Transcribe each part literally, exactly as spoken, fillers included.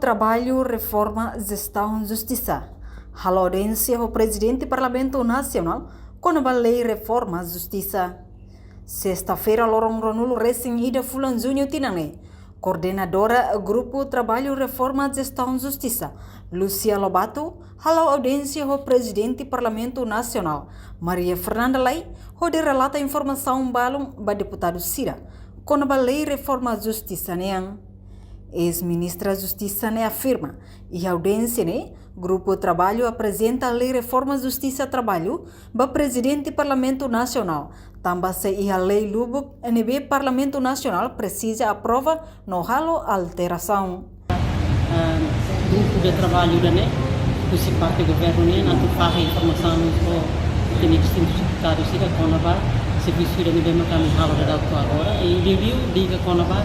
Traballu, Reforma Jestaun Justisa. Halo audiénsia ho Prezidente Parlamentu Nasionál kona-ba Lei Reforma Justisa. Sesta-feira, loron ruanulu resin ida fulan Juñu tinan ne'e, koordenadora Grupu Traballu Reforma Jestaun Justisa, Lúcia Lobato, halo audiénsia ho Prezidente Parlamentu Nasionál, Maria Fernanda Lay, hodi relata informasaun balun ba deputadu sira kona-ba Lei Reforma Justisa nian. Eis-Ministra Justisa ne'e afirma, iha audiénsia ne'e, Grupu Traballu aprezenta Lei Reforma Justisa Traballu ba Prezidente Parlamentu Nasionál, tanba sei iha lei lubuk ne'ebé Parlamentu Nasionál presiza aprova no halo alterasaun. Ah, grupu de traballu ida-ne'e, husi parte governu nian, atu fahe informasaun ho ita-nia distintus deputadu sira kona-ba servisu ida ne'ebé mak ami halo dadauk to'o agora. I liuliu liga kona-ba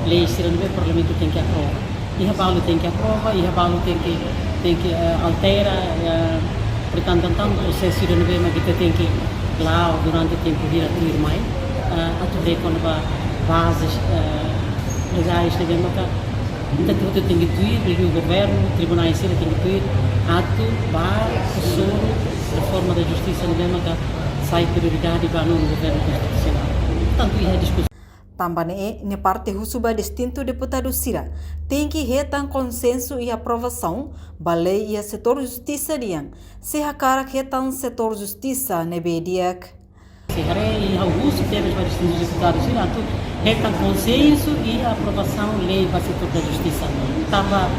lei sira ne'ebé Parlamentu tenke aprova. Iha balu tenke aprova, iha balu tenke, tenke, eh, altera, eh, portantu, entaun, prosesu ida ne'ebé mak ita tenke la'o durante tempu hira tuirmai, eh, atu haree kona-ba bazes, eh, legais ne'ebé maka ita hotu tenke tuir, liuliu governu, tribunais sira tenke tuir, atu ba hasoru reforma da justisa ne'ebé maka sai prioridade ba nonu governu konstitusionál. Portantu, iha diskusaun. Tanba ne'e, nia parte husu ba distintu deputadu sira tenke hetan konsensu iha aprovasaun ba lei iha setór justisa nian, se hakarak hetan setór justisa ne'ebé di'ak. Se haree, i ha'u husu tebes ba distintu deputadu sira atu hetan konsensu iha aprovasaun lei ba setór da justisa. Tanba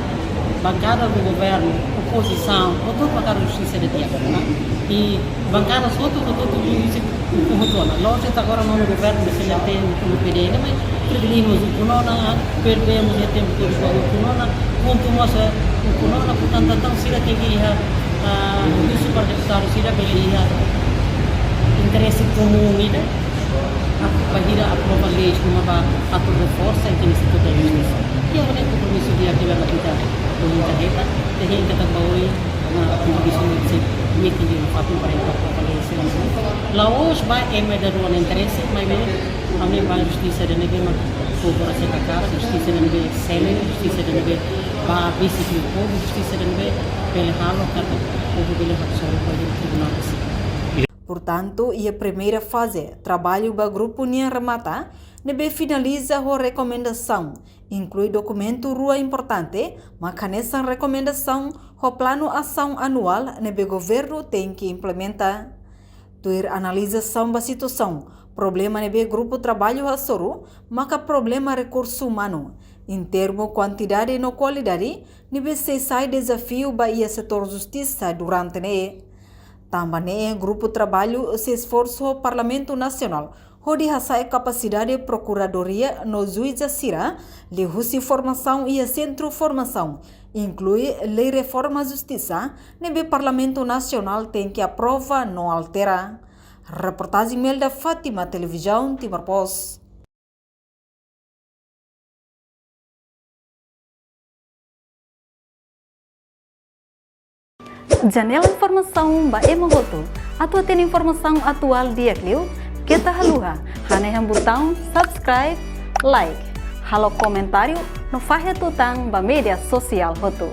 bankada do governu, opozisaun, hotu-hotu hakarak justisa ida di'ak, ne'e? I bankada hotu, hotu-hotu liuhusi ukun hotu ona. Lójiku, agora nonu governu de C N T, ukun P D N, mas priviléjiu mós ukun ona, P L B mós iha tempu todo ukun ona, pontu mós, eh, ukun ona, portantu, entaun, sira tenke iha, ah, husu ba deputadu sira bele iha interese komún ida, ah, ba hodi aprova leis kona-ba atu reforsa ita-nia setór da justisa. I ha'u hanoin kompromisu di'ak ida mak ita, ita hetan, ita hetan katak ba oin, ah, kompromisu ne'e sei metin di'ak fatin para ita aprova leis sira. La'ós ba ema ida rua nia interese, maibé ami ba justisa ida ne'ebé mak povu rasik hakarak, justisa ida ne'ebé seleng, justisa ida ne'ebé ba besik liu povu, justisa ida ne'ebé bele halo katak povu bele hasoru ba iha tribunál besik. Portantu, iha primeira faze, traballu ba grupu nian remata, ne'ebé finaliza ho rekomendasaun, inklui dokumentu rua importante, mak hanesan rekomendasaun ho planu asaun anuál ne'ebé governu tenke implementa. Tuir analizasaun ba situasaun, problema ne'ebé grupu traballu hasoru, maka problema rekursu umanu, iha termu kuantidade no kualidade, ne'ebé sei sai dezafiu ba iha setór justisa durante ne'e. Tanba ne'e, grupu traballu sei esforsu ho Parlamentu Nasionál, hodi hasa'e kapasidade prokuradoria no juíza sira, liuhusi formasaun iha sentru formasaun, inklui lei reforma justisa, ne'ebé Parlamentu Nasionál tenke aprova no altera. Reportajen Melda Fátima, Televizaun Timor Post. Janela informasaun ba ema hotu. Atu hatene informasaun atuál di'ak liu, keta haluha hanehan butaun subscribe, like, halo komentáriu no fahe tutan ba média sosiál hotu.